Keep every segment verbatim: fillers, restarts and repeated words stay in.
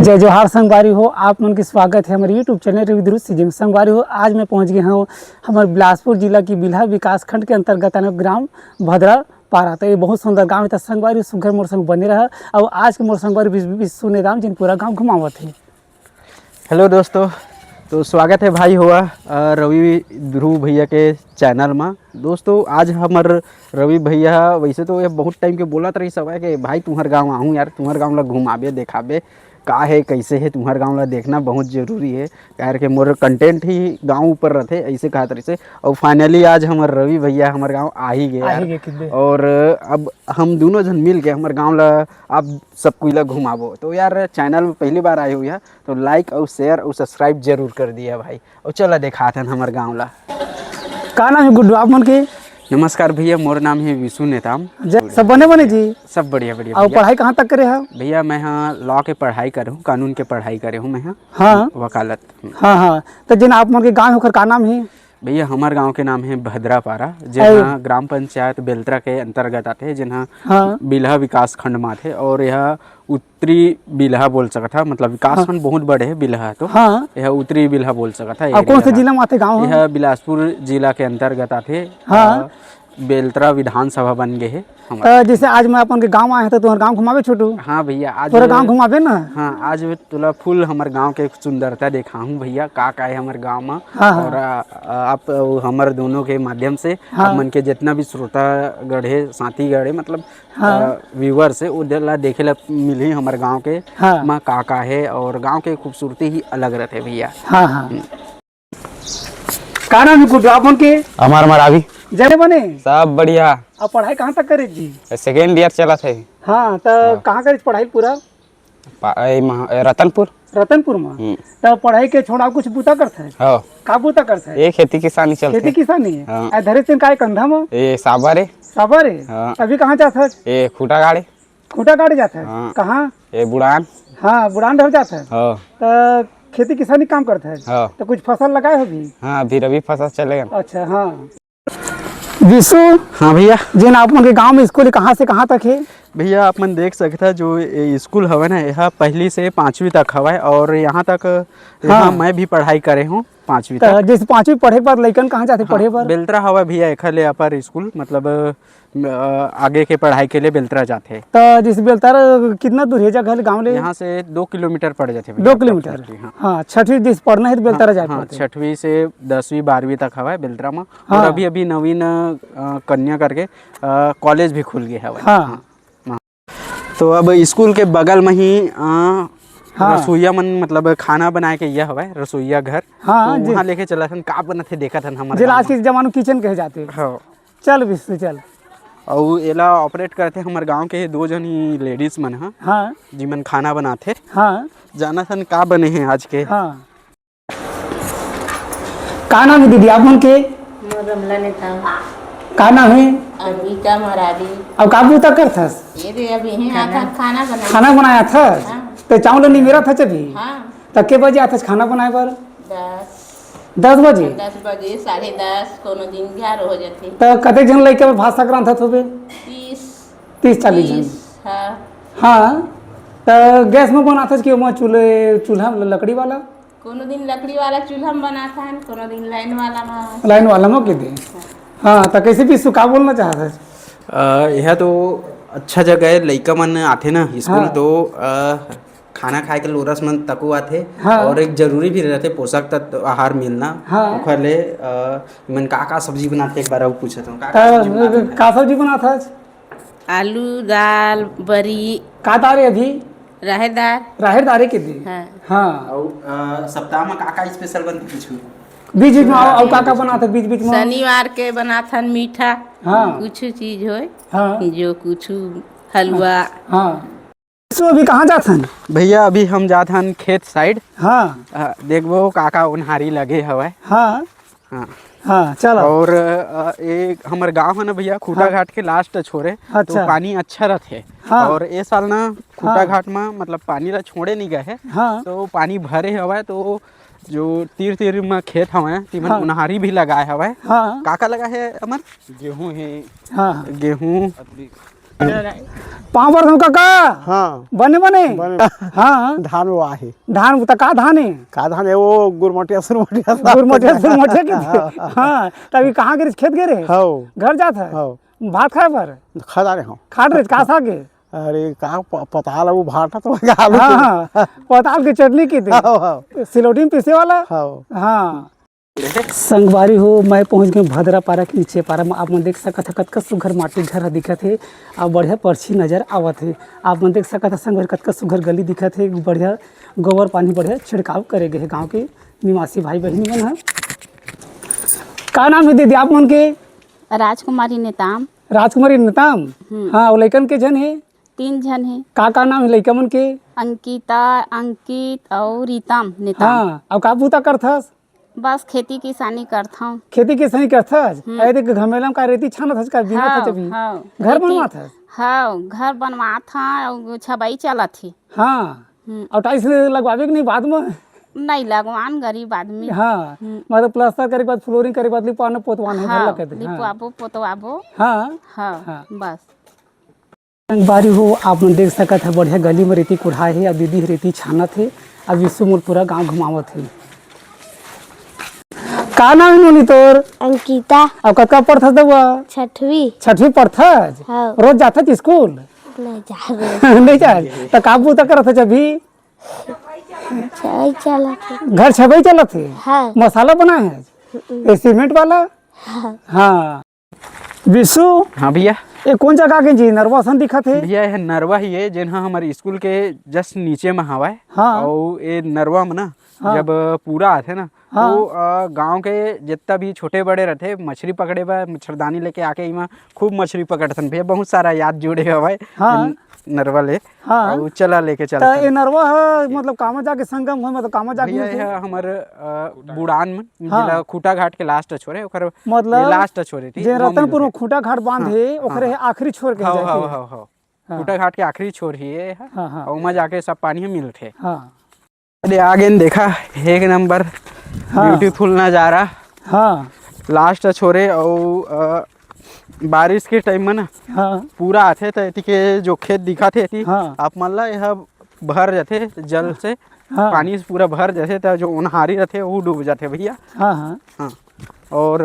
जय जोहार संगवारी हो, आप मन के स्वागत है हमारे YouTube चैनल रवि ध्रुव सीजी में। संगवारी हो, आज मैं पहुंच गया हूँ हमारे बिलासपुर जिला की बिल्हा विकास खंड के अंतर्गत आने ग्राम भद्रा पारा। तो ये बहुत सुंदर गांव है। तो संगवारी हो, सुघर मोर संग बने रहा। और आज के मोर संगवारी विश-, विशु नेताम जिन पूरा गांव घुमावत है। हेलो दोस्तों, तो स्वागत है भाई हुआ, अ, रवि ध्रुव भैया के चैनल में। दोस्तों, आज हमर रवि भैया, वैसे तो ये बहुत टाइम के बोलत रही सब है कि भाई तुम्हर गांव आहूँ यार, तुम्हर गांव ला घुमाबे देखाबे, का है कैसे है तुम्हर गांव ला देखना बहुत जरूरी है, काहे कि मोर कंटेंट ही गांव ऊपर रहते, ऐसे कहत रहिसे। और फाइनली आज हमर रवि भैया हमर गांव आ ही गए यार। आ ही गए किदे। और अब हम दोनों जन मिल के हमर गांव ला आप सब कोई ला घुमाबो। तो यार, चैनल में पहली बार आए हो यार, तो लाइक और शेयर और सब्सक्राइब जरूर कर दिया भाई। और चला देखात हन हमर गांव ला। का नाम है गुड्डू आप मन के? नमस्कार भैया, मोर नाम है विशु नेताम। जय, सब बने बने जी? सब बढ़िया बढ़िया और भैया। पढ़ाई कहाँ तक करे है? भैया, मैं हाँ लॉ के पढ़ाई करे हूँ, कानून के पढ़ाई करे हूँ मैं हाँ। हाँ। वकालत। हम्म। हाँ, हाँ। तो जिन आप मन के गांव है, ओकर का नाम है? भैया, हमर गांव के नाम है भद्रापारा, अरे। जेन ग्राम पंचायत बेलतरा के अंतर्गत आथे, जेन हाँ। बिल्हा विकास खंड में आथे। और यह उत्तरी बिल्हा बोल सकत हा, मतलब विकास हाँ। खंड बहुत बड़े है बिल्हा तो। हाँ। यह उत्तरी बिल्हा बोल सकत हा, और area कौन से ला। जिला में आथे गांव? यह बिलासपुर जिला के अंतर्गत आथे। हाँ। अ, बेलतरा विधानसभा बन गए है हमर। तो जैसे आज मैं अपन के गांव आए हैं, तो तुम्हारे गांव घुमावे छोटू? हाँ भैया, आज पूरा गांव घुमावे ना? हाँ, आज तोला फुल हमर गांव के सुंदरता देखाहूँ भैया, का का है हमर गांव में। हाँ, हाँ। और, अ, आप, अ, हमर दोनों के माध्यम से हाँ। आप मन के जितना भी श्रोता गढ़ है, साथी गढ़ है, मतलब हाँ। अ, viewers है, वो ला देखे ला मिलही हमर गांव के हाँ। मा का का है, और गांव के खूबसूरती ही अलग रहते भैया। हाँ, हाँ। हम्म। का नाम है कुछ आप मन के? हमार, हमार अभी। जय बने। सब बढ़िया। अब पढ़ाई कहाँ तक करे जी? सेकेंड ईयर चलत है। हाँ, तो हाँ। कहाँ करे पढ़ाई पूरा? पा-, ए, महा-, ए, रतनपुर। रतनपुर में? हम्म। तो पढ़ाई के छोड़ा कुछ बूता करत है? हाँ। का बूता करत है? ये खेती किसानी चलत खेती है। किसानी है? हाँ। आ, धरे से काय कंधा में? ये साबर है। साबर है? हाँ। अभी कहाँ जात है? ये खूटा गाड़े। खूटा गाड़े जात है? हाँ। कहाँ? ये बुड़ान। हाँ, बुड़ान डहर जात है? हाँ। तो खेती किसानी काम करत है? हाँ। तो कुछ फसल लगाए हो भी? हाँ, अभी रबी फसल चलेगा। अच्छा, हाँ। विशु, हाँ भैया। जेन आप मन के गांव में स्कूल कहाँ से कहाँ तक है? भैया, आप मन देख सकत हा, जो ये स्कूल हवे ना, यह पहली से पाँचवीं तक हवे और यहाँ तक, यहाँ हाँ। मैं भी पढ़ाई करे हूँ पाँचवीं तो तक। जैसे पाँचवीं पढ़े बर लइकन कहाँ जाथे हाँ, पढ़े बर? बेलतरा हवे भैया, एखर ले अपर स्कूल, मतलब, अ, आगे के पढ़ाई के लिए बेलतरा जाथे। तो जैसे बेलतरा कितना दूर है जगह ले गाँव ले? यहाँ से दो किलोमीटर पड़ जाथे भैया, दो किलोमीटर? Approximately, हाँ। हाँ, छठवीं जैसे पढ़ना है तो बेलतरा हाँ, जाए हाँ, पड़थे। छठवीं से दसवीं बारहवीं तक हवे बेलतरा में। हाँ। और अभी, अभी नवीन, अ, कन्या करके, अ, कॉलेज भी खुल गया है भाई। हाँ। हाँ। हाँ। तो अब स्कूल के बगल में ही, अ, हाँ। रसोईया मन, मतलब खाना बनाए के यह हवे रसोईया घर। हाँ, तो जी। वहाँ लेके चलत हन, का बनत हे देखत हन हमर जेला गाँव आज के जमाना में किचन कहे जाथे। हाँ। चल विशु, चल। अउ एला operate करथे हमर गाँव के दो झन ही ladies मन ह, हाँ। जिमन खाना बनाथे। हाँ। जानत हन का बने हे आज के? हाँ। का नाम है दीदी आप मन के? मोर रमला नेताम। का नाम है? अंबिका मरारी। अउ का बूता करथस? ये रे, अभी ही खाना। आथन खाना बना। खाना बनाए आथस? हाँ। ते चावल निमेरत हच अभी? हाँ। त के बजे आथस खाना बनाए बर? दस। दस बजे? दस बजे, साढ़े दस, कोनो दिन ग्यारह हो जाथे। त कतेक झन लइका बर भात साग रांधत होबे? तीस। तीस चालीस झन? तीस, हाँ। हाँ, त गैस में बनाथस कि ओमा चूल्हे, चूल्हा लकड़ी वाला? कोनो दिन लकड़ी वाला चूल्हा में बनाथन, कोनो दिन लाइन वाला में। लाइन वाला में के दे। हाँ, त कैसे विशु का बोलना चाहत हस? अ, यह तो अच्छा जगह है, लइका मन आथे ना स्कूल हाँ। तो, अ, खाना खाए के लोरस मन तको आथे हाँ। और एक जरूरी भी रहथे पोषक तत्व आहार मिलना। हाँ। ओखर ले, अ, मन का का सब्जी बनाथे, एक बार अउ पूछत हूँ, का का सब्जी बनाथे? त का सब्जी बनाथस? आलू, दाल, बरी। का दाल है अभी? राहेर दाल। राहेर दाल है के दी? हाँ। हाँ। अउ, अ, सप्ताह में का का special बनथे कुछ? बीच बीच में अउ, अउ का का बनाथे बीच बीच में? शनिवार के बनाथन मीठा। हाँ। कुछ चीज होय। हाँ। जो कुछ हलवा। हाँ। तो अभी कहाँ जात हन? भैया, अभी हम जात हन खेत side। हाँ। अ, देखबो का का ओन्हारी लगे हवय। हाँ। हाँ। हाँ, चलो। और, अ, एक हमर गांव है ना भैया, खूटा हाँ। घाट के last छोरे, तो अच्छा। पानी अच्छा रहथे। हाँ। और ए साल ना खूटा हाँ। घाट में मतलब पानी ला छोड़े नहीं गए है, हाँ। तो पानी भरे हवय, तो जो तीर तीर में खेत हवय, तिमन हाँ। ओन्हारी भी लगाए हवय। हाँ। का का लगाए है अमर? गेहूं है। हाँ। गेहूं। अदली। पाँव परत हँव कका। हाँ। बने बने। बने। हाँ। धान वो आहे। धान त का धान हे? का धान हे वो, गुरमटिया सुरमटिया सा। गुरमटिया सुरमटिया के। हाँ, त अभी कहाँ गे रहे? खेत गे रहे? हाँ। घर जात हे? हाँ। भात खाए बर? खा डारे हँव। खा डारे, का साग हे? अरे का प-, पताल अउ भाटा तो आलू हाँ, के। हाँ। पताल के चटनी के दे। हाँ, हाँ। सिलौटी में पीसे वाला? हाँ। हाँ। संगवारी हो, मैं पहुंच गए भदरा पारा के नीचे पारा में। आप मन देख सकत ह कतका सुघर माटी घर ह दिखत हे। अउ बढ़िया परछी नजर आवत हे। आप मन देख सकत ह संगवारी कतका सुघर गली दिखत हे। बढ़िया गोबर पानी बढ़िया छिड़काव करे गए हे गांव के निवासी भाई बहिनी मन ह। का नाम हे दीदी आप मन के? राजकुमारी नेताम। राजकुमारी नेताम। हम्म। हाँ, अउ लइकन के झन हे? तीन झन हे। का का नाम हे लइका मन के? अंकिता, अंकित अउ रीतम नेताम। हाँ, अउ का बूता करथस? बस खेती किसानी करथौं। खेती किसानी करथस? हम्म। अरे देख, घमेला में का रेती छानत हस, का बीनत हस हाँ, अभी? हाँ। घर रेती, बनवात हस? हाँ, घर बनवात हौं, अउ छबई चलत हे। हाँ। हम्म। अउ टाइल्स लगवाबे कि नहीं बाद में? नहीं, लगवान गरीब आदमी। हाँ। हम्म। मतलब प्लास्टर करे के बाद, फ्लोरिंग करे के बाद लिपवाना पोतवाना हे, घर हाँ, ला कर दे। हाँ। लिपवाबो, पोतवाबो। हाँ। हाँ, हाँ। बस। संगवारी हो, आप मन देख सकत ह, बढ़िया गली में रेती कुढ़ाए हे, अउ दीदी ह रेती छानत हे, अउ विशु मोर पूरा गांव घुमावत हे। का नाम हे नोनी तोर? अंकिता। अउ कतका पढ़थस दउआ? छठवीं। छठवीं पढ़थस? हाँ। रोज जाथस स्कूल? नहीं जा रहे। नहीं जाए। त का बूता करत हस अभी? छबई चलत हे। घर छबई चलत हे? हाँ। मसाला बनाए हस? हम्म। ए सीमेंट वाला? हाँ। हाँ। विशु। हाँ भैया। ए कोन जगह के जी नरवा असन दिखत हे? भैया, ये नरवा ही हे, जेन ह हमर स्कूल के just नीचे म हावय। हाँ। अउ ए नरवा म ना, हाँ। जब पूरा आथे ना, हाँ। तो, अ, गांव के जितना भी छोटे बड़े रहथे, मछली पकड़े बर मच्छरदानी लेके आके इमा खूब मछली पकड़थन भैया। बहुत सारा याद जुड़े हवय हाँ। इन नरवा ले। हाँ। अउ चला लेके त चलथन। ए नरवा ह, मतलब, कामा जाके संगम हो, मतलब, कामा जाके भैया, मिलथे? ये हमर, अ, बुड़ान मन, हाँ। जेला खूंटा घाट के last छोर हे, ओकर मतलब, ये last छोर हे, ठीक? जे ओमा रतनपुर में मिलथे। खूंटा घाट बांध हाँ, हे, हाँ, ओकरे हाँ। आखिरी छोर के हाँ, जाके। हाँ, हाँ, हाँ। हाँ। खूंटा घाट के आखिरी छोर ही ये हे। हाँ, हाँ। अउ ओमा जाके सब पानी ह मिलथे। हाँ। अरे, आ गेन, देखा, एक नंबर हाँ। Beautiful नजारा। हाँ। Last छोर हे, अउ, अ, बारिश के time में ना हाँ। पूरा आथे, त एती के जो खेत दिखत हे, एती हाँ। आप मन ला, एह भर जाथे जल से, हाँ। पानी से पूरा भर जाथे, त जो ओन्हारी रथे, वो डूब जाथे भैया। हाँ, हाँ। हाँ। और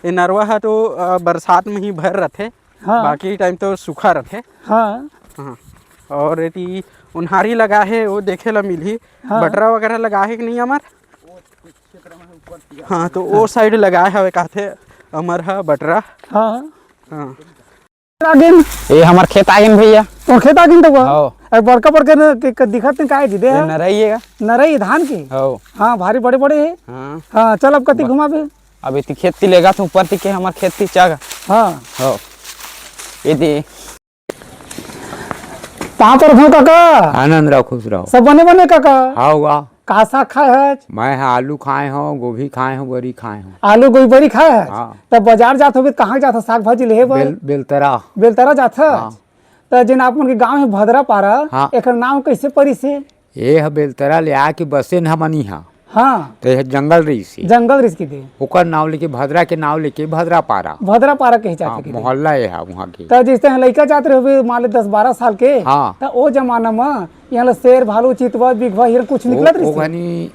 ये नरवा ह तो, अ, बरसात में ही भर रथे, हाँ। बाकी time तो सूखा रथे। हाँ। हाँ। और एती ओन्हारी लगा हे, वो देखे ला मिलही। हाँ। बटरा वगैरह लगा हे कि नहीं अमर? हाँ, तो वो side लगाए हवे, कहथे अमर ह बटरा। हाँ। हाँ। आ गेन। ए हमर खेत आ गेन भैया। तोर खेत आ गेन त हुआ? हौ। अरे बड़का बड़का न, के, के दिखत नहीं, काय जी दे ये है? नरई है का? नरई धान की? हौ। हाँ, भारी बड़े बड़े है। हाँ। हाँ, चल अब कति ब-, घुमाबे। अब इति खेत ती लेगा तू ऊपर ती के हमर खेत ती चागा। हाँ। हौ। ये दे। पाँव परत हँव काका। आनंद रहो, खुश रहो। सब बने बने काका? हाँ हुआ। का साग खाए हच? मैं ह आलू खाए हँव, गोभी खाए हँव, बरी खाए हँव। आलू, गोभी, बरी खाए हच? हाँ। तब बाजार जात होबे त कहाँ जात हच साग भाजी लेहे बर? बेल-, बेलतरा। बेलतरा जात हच? हाँ। त जेन आप मन के गाँव हे भदरा पारा, हाँ। एकर नाम कइसे परिस हे? ए ह बेलतरा ले आके बसेन हमन इहाँ। हाँ। त एह जंगल रहिस हे। जंगल रहिस कहिथे। ओकर नाव लेके, भदरा के नाव लेके भदरा पारा। भदरा पारा कहे जाथे हाँ, कहिथे। मोहल्ला ए ह उहाँ के। त जइसे इहाँ लइका जात रहे होबे, मान ले दस बारह साल के, हाँ। त ओ जमाना म इहाँ ल शेर, भालू, चितवा, बिघवा, हिरन कुछ ओ, निकलत रहिस ओ हे? घनी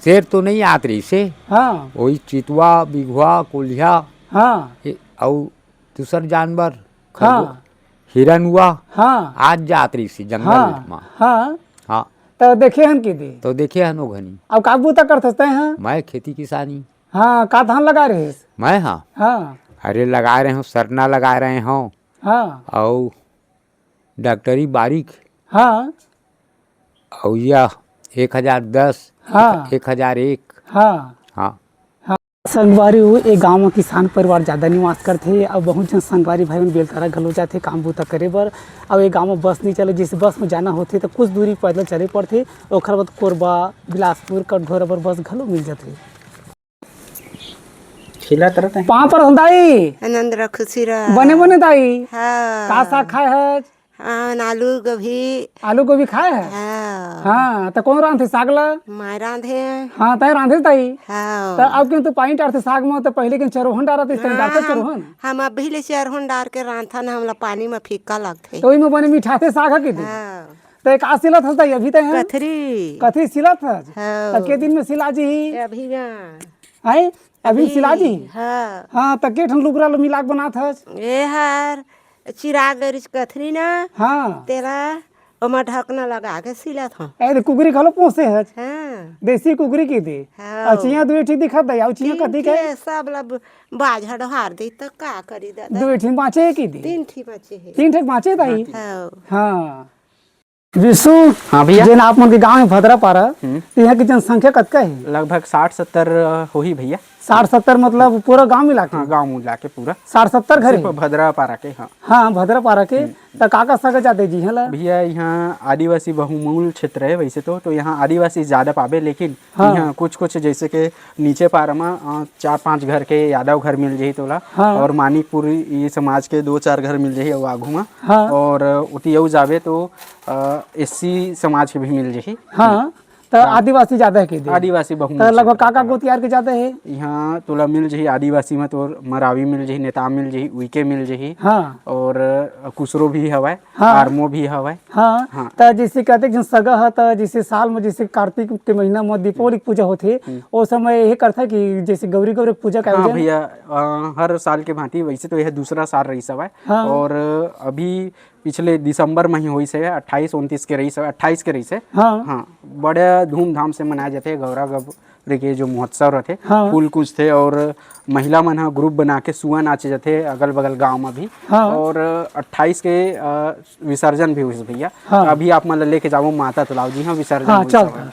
शेर तो नइ आत रहिस हे। हाँ। ओही चितवा, बिघवा, कोलिहा, हाँ। ए, अउ दूसर जानवर, हाँ। खरगो-, हिरन हुआ, हाँ। आज जात रहिस हे जंगल हाँ। म। हाँ। हाँ। त देखे हन कहिथे? त देखे हन ओ घनी। अउ का बूता करथस तैं ह? मैं खेती किसानी। हाँ, का धान लगाए रहेस? मैं ह? हाँ। अरे लगाए रहे हँव, सरना लगाए रहे हँव। हाँ। अउ डॉक्टरी बारीक। हाँ। अउ यह एक हजार दस, हाँ। एक हजार एक। हाँ। हाँ। हाँ। संगवारी हो, ए गाँव म किसान परिवार जादा निवास करथे अउ बहुत झन संगवारी भाई मन बेलतरा घलो जाथे काम बूता करे बर। अउ ए गाँव म बस नइ चले, जइसे बस म जाना होथे त कुछ दूरी पैदल चले पड़थे। ओखर बाद कोरबा, बिलासपुर, कटघोरा बर बस घलो मिल जाथे। खिला तरत हे। पाँव परत हँव दाई। आनंद रह, खुशी रह। बने बने दाई। हाँ। का साग खाए हच? हाँ, आलू गोभी। आलू गोभी खाए है? हाँ। हाँ, त कौन रांधे साग ला? मैं रांधे। हाँ, तय रांधे ताई। हाँ। त अब क्यों तू पानी डारथे साग में, त पहले के चरोहन डारत, इस टाइम डारथे हाँ, हम, चरोहन? हम अभी ले चरोहन डार के रांधथन, हमला पानी में फीका लगथे। त ओही में बने मिठाथे साग ह कि दे? हाँ। त एक आ सिलत हस ताई अभी तय हैं? कथरी। कथरी सिलत हस? हाँ। त के दिन में सिला जी? अभी ना। हैं? अभी अभी, सिला जी? हाँ। हाँ, त के ठन लुगरा लो मिला के बनात हस? ए हर चिराग गरिच कथरी ना, हाँ। तेला ओमा ढकना लगा के सिलत हूँ। ए, दे कुकरी घलो पोसे हस? हाँ। देसी कुकरी की दे? हाँ। अउ चियाँ दुई ठी दिखत दे, अउ चियाँ तीन कथी के? ठी, सब ला ब-, बाझा डोहार दे त का करी दादा? दुई ठी बाँचे हे की दे? तीन ठी बाँचे हे। तीन ठी बाँचे दाई? हाँ। हाँ। विशु, हाँ भैया। जेन आप मन के गांव हे भद्रा पारा, हम्म। तिहां की जनसंख्या कतका हे? लगभग साठ सत्तर होही भैया। साठ सत्तर मतलब पूरा गांव मिला के? हाँ, गांव मिला के पूरा। साठ सत्तर घर सिर्फ हे? भद्रा पारा के, हाँ। हाँ, भद्रा पारा के। हम्म। त का का सगा जात हे जी इहां ला? भैया, इहां आदिवासी बहुमूल क्षेत्र हे वैसे तो, तो इहां आदिवासी ज्यादा पाबे, लेकिन हाँ। इहां कुछ कुछ जैसे के नीचे पारा म, अ, चार पांच घर के यादव घर मिल जही तोला, हाँ। और मानिकपुर ई समाज के दो चार घर मिल जही, अउ आगू म। हाँ। और ओती अउ जाबे तो, अ, एससी समाज के भी मिल जही। हाँ, त हाँ। आदिवासी जादा हे के दे? आदिवासी बहुमूल त लगभग क्षेत्र का का हे। गोतियार के जादा हे? इहाँ तोला मिल जही, आदिवासी म तोर मरावी मिल जही, नेताम मिल जही, उइके मिल जही। हाँ। और, अ, कुसरो भी हवय, हाँ। आरमो भी हवय। हाँ, हाँ। त जैसे कतेक झन सगा ह, त जैसे साल म जैसे कार्तिक के महीना म दीपावली के पूजा होथे, हम्म। ओ समय ये करथे कि जैसे गौरी गौरी के पूजा के हाँ आयोजन? भैया, अ, हर साल के भांति वैसे तो यह दूसरा साल रहिस हवय। हाँ। और अभी पिछले दिसंबर म ही होइस हे, अट्ठाईस उनतीस के रहिस हवय, अट्ठाईस के रहिस हे। हाँ। हाँ, बड़े धूमधाम से मनाए जाथे गौरा गौरी के जो महोत्सव रथे, हाँ। फूल कूंजथे और महिला मन ह group बना के सुआ नाचे जाथे अगल बगल गांव म भी। हाँ। और अट्ठाईस के, अ, विसर्जन भी होइस भैया। हाँ। अभी आप मन ल लेके जाबो माता तालाब जी, हाँ, विसर्जन हाँ, होइस चल। हवय भैया।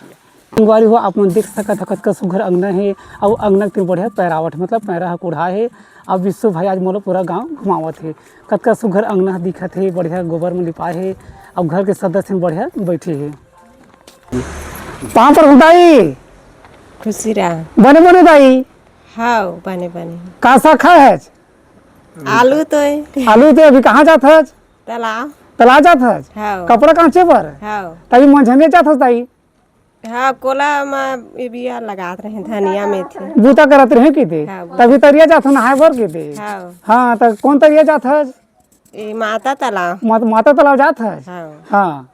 संगवारी हो, आप मन देख सकत ह, कतका सुघर अंगना हे, अउ अंगना के बढ़िया पैरावट, मतलब पैरा ह कुढ़ा हे। अब विश्व भाई आज मोला पूरा गांव घुमावत हे। कतका सुघर अंगना ह दिखत हे, बढ़िया गोबर म लिपाए हे, अउ घर के सदस्य मन बढ़िया बैठे हे। पाँव परहूं दाई। खुशी रहा। बने बने दाई। हाव, बने बने। का साग खाए हच? आलू तो हे। आलू तो अभी कहाँ जात हच? तालाब। तालाब जात हच? हाव। कपड़ा कांचे बर? हाव। तभी मंझनिया जात हच दाई? हाँ, कोला म ये बिया लगात रहे, धनिया मेथी। बूता करत रहे की दे? हाँ, बूता। तभी तरिया जात हो नहाए बर की दे? हाँ। हाँ, त कौन तरिया जात हच? ए, माता तालाब। मात-, माता तालाब जात हच? हाँ। हाँ।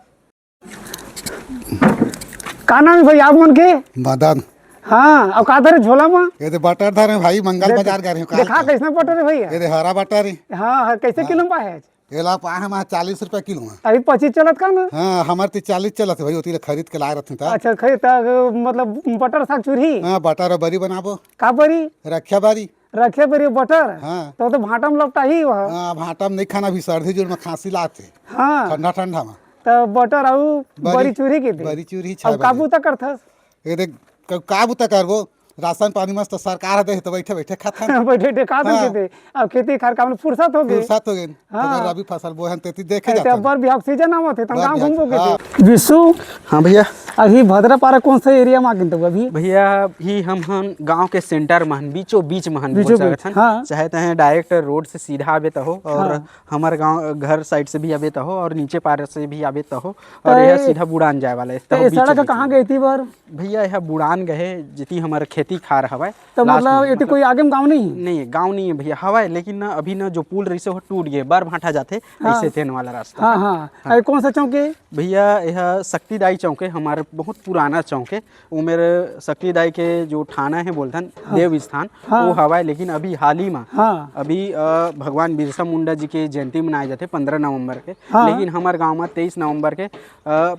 का नाम हे भैया आप मन के? मदन। हाँ, अउ का धरे झोला म? ये दे बटर धरे भाई, मंगल दे-, बाजार गए रहे, काल देखा का। कैसना बटर हे भैया? ये दे हरा बटर हे। हाँ, हाँ, कैसे हाँ। किलो म पाए हच? एला पाए हन चालीस रुपया किलो म। अभी पच्चीस चलत का ना? हाँ, हमर ती चालीस चलत हे भाई, ओती ले खरीद के लाए रथन त। अच्छा, खरीद त, मतलब, बटर साग चुरही? हाँ, बटर अउ बरी बनाबो। का बरी? रखिया बरी। रखिया बरी बटर? हाँ। त, त भांटा म लपटाही वह। हाँ, भांटा म नहीं खाना, अभी सर्दी जुड़ म खांसी लागथे। हाँ। ठंडा, ठंडा म। त बटर अउ बरी। बरी चुरही के दे। बरी चुरही अउ छाय का बरी। बूता करथस? ये देख, क-, का बूता करबो? राशन पानी मस्त सरकार ह दे हे, त बइठे बइठे खाथन। बइठे बइठे खाथन हाँ। के दे। अब खेती खार काम ले फुरसत हो गे। फुरसत हो गे। हाँ। त रबी फसल बोहन तेती देखे ए, ते जाथन। बर बिहाव सीजन आवत हे, त बर गाँव बिहाव, घूमबो के हाँ। दे। विशु, हाँ भैया। अभी भद्रा पारा कौन सा एरिया म आ गिन तब अभी? भैया, अभी हम हन गाँव के सेंटर म हन, बीचों बीच म हन बोल बीचों बीच, सकत हन। हाँ। चाहे तहें डायरेक्ट रोड से सीधा आबे त हो, और हाँ। हमर गाँव, घर साइड से भी आबे त हो, और नीचे पारा से भी आबे त हो, और त यह ए, सीधा बुड़ान जाए वाला हे, त तहो ए बीचों सड़क बीच कहाँ म। गई थी बर? भैया, यह बुड़ान गए, जिती हमर खेती खार हवय, त last मतलब में, एती मतलब कोई आगे म गाँव नहीं हे? नहीं, गाँव नहीं हे भैया, हवय, लेकिन ना, अभी ना, जो पुल रहिसे, वो टूट गए, बर भांटा जाथे, हाँ। ऐसे तेन वाला रास्ता। हाँ, हाँ। हाँ। अरे, कौन सा चौक हे? भैया, यह शक्ति दाई चौक हे, हमर बहुत पुराना चौक हे, उमेर शक्ति दाई के जो थाना हे, बोलथन, हाँ। देव स्थान, हाँ। वो हवय, लेकिन अभी हाल ही में, हाँ। अभी, अ, भगवान बिरसा मुंडा जी के जयंती मनाए जाथे, पंद्रह नवंबर के, हाँ। लेकिन हमर गाँव में तेईस नवंबर के, अ,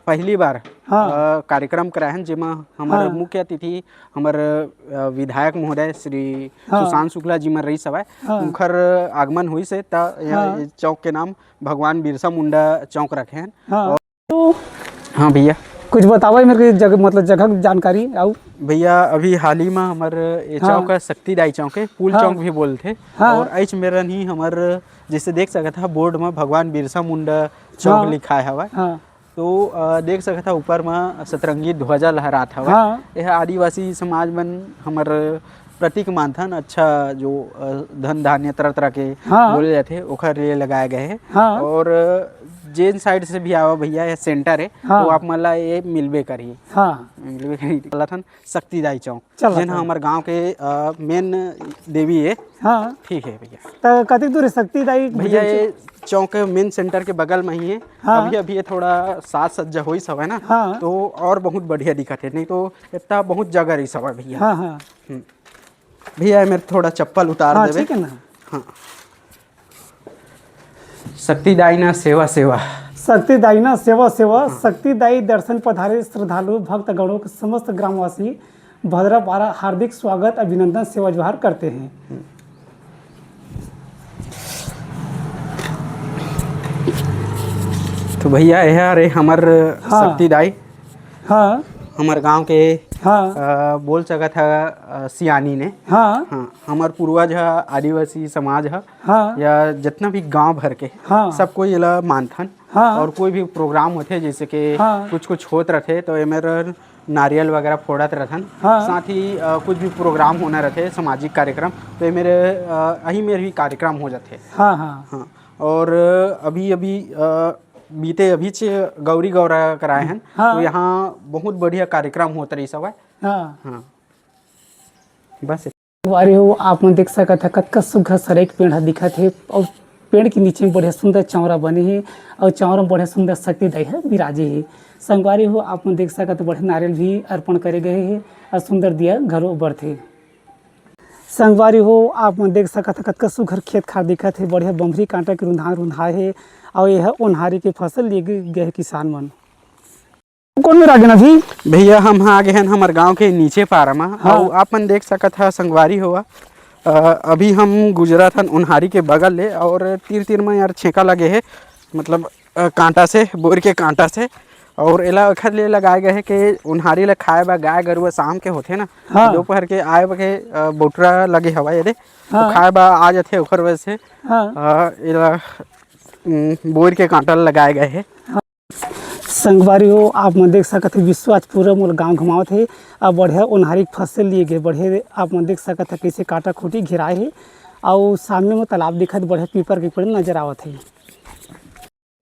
पहली बार हाँ। अ, कार्यक्रम कराए हन, जेमा हमर हाँ। मुख्य अतिथि हमर, अ, विधायक महोदय श्री हाँ। सुशांत शुक्ला जी मन रहिस हवय। हाँ। उनकर आगमन होइस हे, त यह हाँ। चौक के नाम भगवान बिरसा मुंडा चौक रखे हन। हाँ। और हाँ भैया। कुछ बतावा मेरे को जगह, मतलब जगह के जानकारी अउ। भैया, अभी हाल ही में हमर ये हाँ। चौक हे, शक्ति दाई चौक हे, पुल हाँ। चौक भी बोलथे। हाँ। और एच मेरन ही हमर, जैसे देख सकत हा, बोर्ड में भगवान बिरसा मुंडा चौक हाँ। लिखाए हवय। हाँ। तो, अ, देख सकत हा, ऊपर म सतरंगी ध्वजा लहरात हवय। हाँ। यह आदिवासी समाज मन हमर प्रतीक मानथन, अच्छा जो, अ, धन धान्य तरह-तरह के हाँ। बोले जाथे, ओखर लिए लगाए गए हे। हाँ। और जेन साइड से भी आवा भैया, ये सेंटर है, हाँ। तो आप मन ला ये मिलबे करही। हाँ। मिलबे करही। चलत हन शक्ति दाई चौक, चलत जेन ह हन। हमर गांव के, अ, मेन देवी है। हाँ। ठीक है भैया। त कतेक दूर है शक्ति दाई भैया? ये चौक मेन सेंटर के बगल में ही है। हाँ। अभी, अभी ये थोड़ा साज सज्जा होइस हवय ना, हाँ। तो और बहुत बढ़िया दिखत है, नहीं तो इतना बहुत जगह रहिस हवय भैया। हाँ, हाँ। हम्म। भैया, ये मेरे थोड़ा चप्पल उतार हाँ, देबे। ठीक है ना। हाँ। शक्ति दाई ना सेवा सेवा। शक्ति दाई ना सेवा सेवा। हाँ। शक्ति दाई दर्शन पधारे श्रद्धालु भक्तगणों के समस्त ग्रामवासी भद्रापारा हार्दिक स्वागत, अभिनंदन, सेवा जोहार करते हैं। तो भैया, ये हरे हमर हाँ। शक्ति दाई। हाँ। हमर गांव के, हाँ। अ, बोल सकत ह, अ, सियानी ने। हाँ। हाँ, हमर पूर्वज ह, आदिवासी समाज ह, हाँ। या जितना भी गांव भर के, हाँ। सब कोई एला मानथन। हाँ। और कोई भी प्रोग्राम होथे, जैसे कि हाँ। कुछ कुछ होत रथे, तो एमेर नारियल वगैरह फोड़त रथन। हाँ। साथ ही, अ, कुछ भी प्रोग्राम होना रथे, सामाजिक कार्यक्रम, तो एमेर, अ, अही मेर भी कार्यक्रम हो जाथे। हाँ, हाँ। हाँ। और अभी, अभी, अ, बीते अभीच गौरी गौरा कराए हन, हाँ। तो यहाँ बहुत बढ़िया कार्यक्रम होत रहिस हवय। हाँ। हाँ। बस। संगवारी हो, आप मन देख सकत ह, कतका सुग्घर सरेक पेड़ ह दिखत हे, अउ पेड़ के नीचे में बढ़िया सुंदर चौरा बने हे, अउ चौरा में बढ़िया सुंदर शक्ति दाई ह विराजे हे। संगवारी हो, आप मन देख सकत ह, बढ़िया नारियल भी अर्पण करे गए हे, अउ सुंदर दिया घलो बरथे। संगवारी हो, आप मन देख सकत ह, कतका सुघर खेत खार दिखत हे, बढ़िया बमरी कांटा के रुंधान रुंधाए हे, अउ ये ह ओन्हारी के फसल लिए गे, गए हे किसान मन। कौन मेर आ गे ना अभी? भैया, हम आ गे हन हमर गांव के नीचे पारा म, हाँ। अउ आप मन देख सकत ह संगवारी हो, अ, अभी हम गुजरत हन ओन्हारी के बगल ले, और तीर तीर म यार छेंका लगे हे, मतलब, अ, कांटा से, बोर के कांटा से, और एला एखर लिए लगाए गए हे कि ओन्हारी ला खाए बर गाय गरुवा शाम के होथे ना, हाँ। दोपहर के आए बर के, अ, बउटरा लगे हवय एदे, तो हाँ। खाए बर आ जाथे, ओखर वजह से, हाँ। अ, एला, उम, बोर के कांटा ला लगाए गए हे। हाँ। संगवारी हो, आप मन देख सकत हे, विश्व आज पूरा मोला गांव घुमावत हे। अब बढ़िया ओन्हारी के फसल लिए गे, बढ़िया आप मन देख सकत हे, कैसे कांटा खूंटी घेराए हे, अउ सामने में तालाब दिखत, बढ़िया पीपर के पेड़ नजर आवत हे।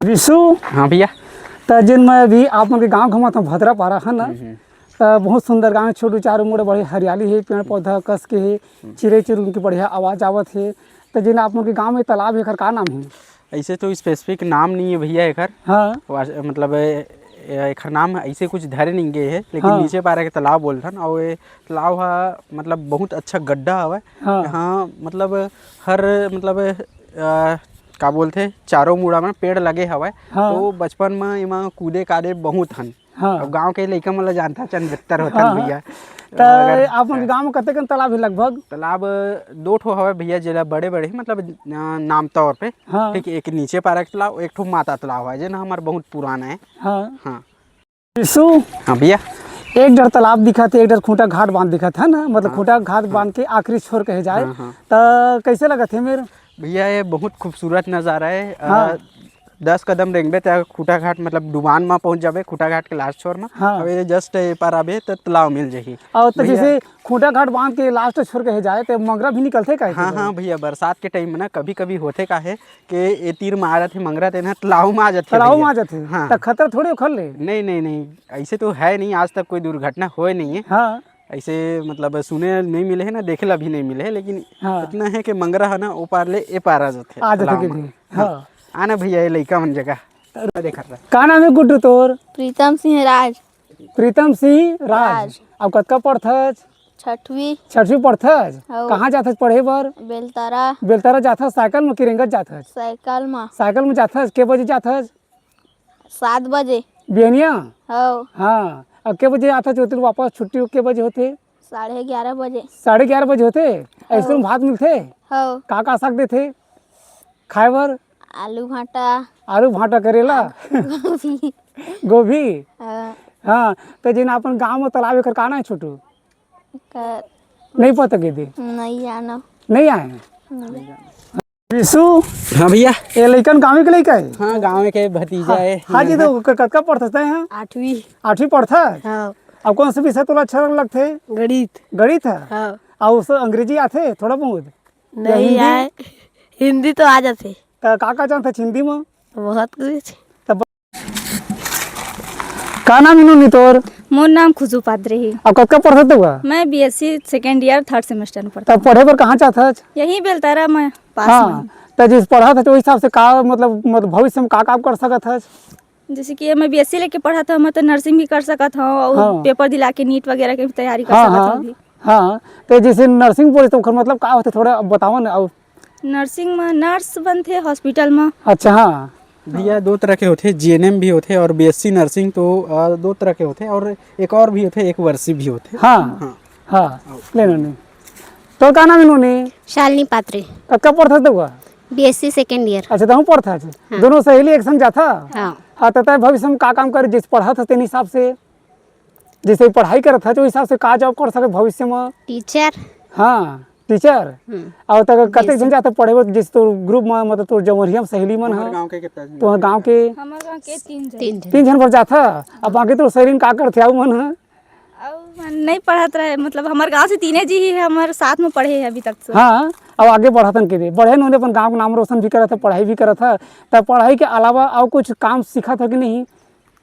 विशु। हाँ भैया। त जेन मैं अभी आप मन के गांव घूमत हूँ, भद्रा पारा है ना, हम्म, हम्म। त बहुत सुंदर गांव हे, छोटू चारों मुड़े बड़े हरियाली हे, पेड़ पौधा कस के हे, हम्म। चिड़ै चुरुंग के बढ़िया आवाज आवत हे। त जेन आप मन के गांव में तालाब हे, एकर का नाम हे? ऐसे तो स्पेसिफिक नाम नहीं है भैया एकर। हाँ। वास-, मतलब, ए, ए, एकर नाम ऐसे कुछ धरे नहीं गए है, लेकिन हाँ। नीचे पारा के तालाब बोलथन, और ये तालाब हा, मतलब, बहुत अच्छा गड्ढा हवय। हाँ। यहाँ, मतलब, हर, मतलब, अ, का बोलथे, चारों मुड़ा में पेड़ लगे हवय। हाँ। तो बचपन में एमा कूदे कादे बहुत हन। हाँ। अब गांव के लइका मन ल जानथा, चंद बेहतर होथन हाँ। भैया। त अगर आप मन के गांव में कतेकन तालाब हे लगभग? तालाब दो ठो हवय भैया, जेला बड़े-बड़े, मतलब, अ, नाम तौर पे। हाँ। ठीक, एक नीचे पारा के तालाब, एक ठो माता तालाब हवय, जेन हमर बहुत पुराना हे। हाँ। हाँ। विशु। हाँ भैया। एक डर तालाब दिखत हे, एक डर खूंटा घाट बांध दिखत हे ना, मतलब, हाँ। खूंटा घाट हाँ। बांध के आखिरी छोर कहे जाए। हाँ, हाँ। त कैसे लगत हे मेर? भैया, ये बहुत खूबसूरत नजारा है। अ, हाँ। दस कदम रेंगबे त खूंटा घाट, मतलब, डुबान म पहुंच जाबे, खूंटा घाट के लास्ट छोर म। हाँ। अब ये जस्ट ये पार आबे त तालाब मिल जाही। और तो भैया। जैसे खूंटा घाट बांध के लास्ट छोर कहे जाए त मंगरा भी निकलथे का? हाँ, हाँ भैया, बरसात के टाइम में ना कभी-कभी होथे का हे के ए तीर म आ जाथे मंगरा, तेन ह तालाब म आ जाथे तालाब भैया। म आ जाथे। हाँ। त खतरा थोड़े ओखर ले? नहीं, नहीं, नहीं, ऐसे तो है नहीं, आज तक कोई दुर्घटना होए नहीं है। हाँ। ऐसे, मतलब, सुने नहीं मिले है ना, देखे ला भी नहीं मिले है, लेकिन हाँ। इतना है कि मंगरा है ना, ओ पार ले ए पार आ जाथे आ जाथे तालाब के म। भी। हाँ। हाँ। आना भैया, ये लइका मन जगह। देखत रह। का नाम है गुड्डू तोर? प्रीतम सिंह राज। प्रीतम सिंह राज। राज। अब कतका पढ़थस? छठवीं। छठवीं पढ़थस? हव। कहाँ जाथस पढ़े बर? बेलतरा। बेलतरा जाथस साइकिल म कि रेंगत जाथस? साइकिल म। साइकिल म जाथस, के बजे जाथस? सात बजे। बिहनिया? हव। हाँ। अब के बजे आथस ओती ले वापस, छुट्टी के बजे होथे? साढ़े ग्यारह बजे। साढ़े ग्यारह बजे होथे? हव। स्कूल म भात मिलथे? हव। का का साग देथे खाए बर? आलू भांटा। आलू भांटा, करेला? गोभी। गोभी? हाँ। हाँ, त जेन अपन गांव म तालाब हे, एकर का नाम हे छोटू? कर नहीं पता के दे। नहीं आना। नहीं आए हैं? नहीं। विशु। हाँ भैया। ये लइकन गाँव के लइका है? हाँ, गाँव के भतीजा हाँ, है। हाँ जी, तो क-, कतका पढ़थस तैं, हाँ? आठवीं। आठवीं पढ़थस? हाँ। अब कौन सा विषय तोला अच्छा लगथे? गणित। गणित है? हाँ। अउ उस अंग्रेजी आथे थोड़ा बहुत? या नहीं हिंदी? आए। हिंदी तो आ जाथे। त का का जानथस हिंदी म? बहुत कुछ। का नाम हे नोनी तोर? मोर नाम खुशबू पात्रे हे। अब कतका पढ़त हस? मैं BSc second year third semester में पढ़त हँव। त पढ़े बर कहाँ जात हस? यही बेलतरा में पास में। हाँ, त जइसे पढ़त हस, ओही हिसाब से का, मतलब, मतलब, भविष्य में का काम कर सकत हस? जइसे कि मैं बीएससी लेके पढ़त हँव, मैं तो नर्सिंग भी कर सकत हँव अउ हाँ। पेपर दिला के नीट वगैरह के भी तैयारी कर हाँ, सकत हँव हाँ, अभी। हाँ, त जइसे नर्सिंग बोले त ओखर मतलब का होथे, थोड़ा बतावा ना। अउ नर्सिंग में नर्स बनथे हॉस्पिटल में। अच्छा, हाँ। भैया, दो तरह के होथे, जीएनएम भी होथे और बीएससी नर्सिंग तो, अ, दो तरह के होथे और एक और भी होथे, एक वर्षी भी होथे। हाँ, हाँ। हाँ, ले नोनी। तोर का नाम हे नोनी? शालिनी पात्रे। कतका पढ़त हस? BSc second year. अच्छा, तहूँ पढ़त हस? हाँ। दोनों सहेली एक संग जाथा? हाँ। हाँ, त तैं भविष्य में का काम करे, जइसे पढ़त हस तेन हिसाब से? जइसे पढ़ाई करत हस, ओ हिसाब से का जॉब कर सकत भविष्य में? टीचर। हाँ, टीचर। हम्म। अउ त कतेक बीएससी। झन जाथे पढ़े बर, जइसे तोर ग्रुप में, मतलब तोर जमरिया में सहेली मन ह? गाँव के कितना झन? तोर गाँव के? हमर गाँव के तीन झन। तीन झन। तीन झन बर जाथा। अब बाकी तोर सहेली मन का करथे, अउ मन ह? अउ मन नहीं पढ़त रहे, मतलब हमर गाँव से तीने जी ही हमर साथ में पढ़े हे अभी तक से। हाँ, अउ आगे बढ़त हन के दे। बढ़े नोनी अपन गाँव के नाम रोशन भी करत हे, पढ़ाई भी करत हे। त पढ़ाई के अलावा अउ कुछ काम सीखत हस कि नहीं?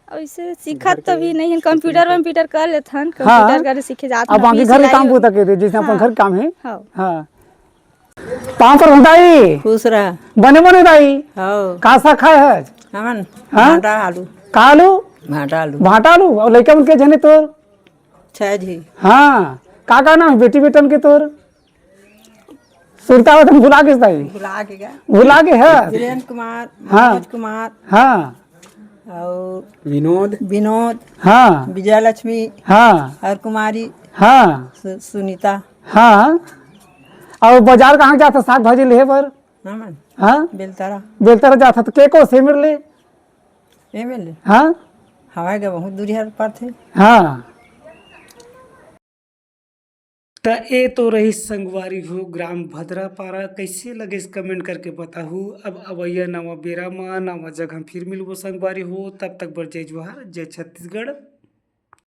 अइसे सीखत तो भी नहीं हन, कंप्यूटर वंप्यूटर कर लेथन, हाँ। कंप्यूटर करे सीखे जात अब हन, बाकी अभी घर के सिलाई काम बूता के दे, जइसे अपन हाँ। घर के काम हे। हाँ। हाँ। पाँव परहूँ दाई। खुश रह। बने बने दाई। हव। का साग खाय हस? हमन हाँ? भांटा आलू। का आलू? भांटा आलू। भांटा आलू। अउ लइका मन के झन हे तोर? छह झी। हाँ। का का नाम हे बेटी बेटन के तोर? सुरता होत भुला गेस दाई। भुला गे का? भुला गे हस? वीरेंद्र कुमार, हाँ। मनोज कुमार। हाँ। अउ विनोद। विनोद। हाँ। विजयलक्ष्मी। हाँ। हर कुमारी। हाँ। सु-, सुनीता। हाँ। अउ बाजार कहाँ जात हस साग भाजी लेहे बर? हमन? हाँ? बेलतरा। बेलतरा जात हस त के कोस हे मेर ले? ए मेर ले? हाँ? हवय गा, बहुत दूरिहा परथे। हाँ। त ए तो रहिस संगवारी हो ग्राम भद्रापारा। कइसे लगिस कमेंट करके बताहू। अब अवइया नवा बेरा म नवा जगह फिर मिलबो संगवारी हो। तब तक बर जय जोहार, जय छत्तीसगढ़।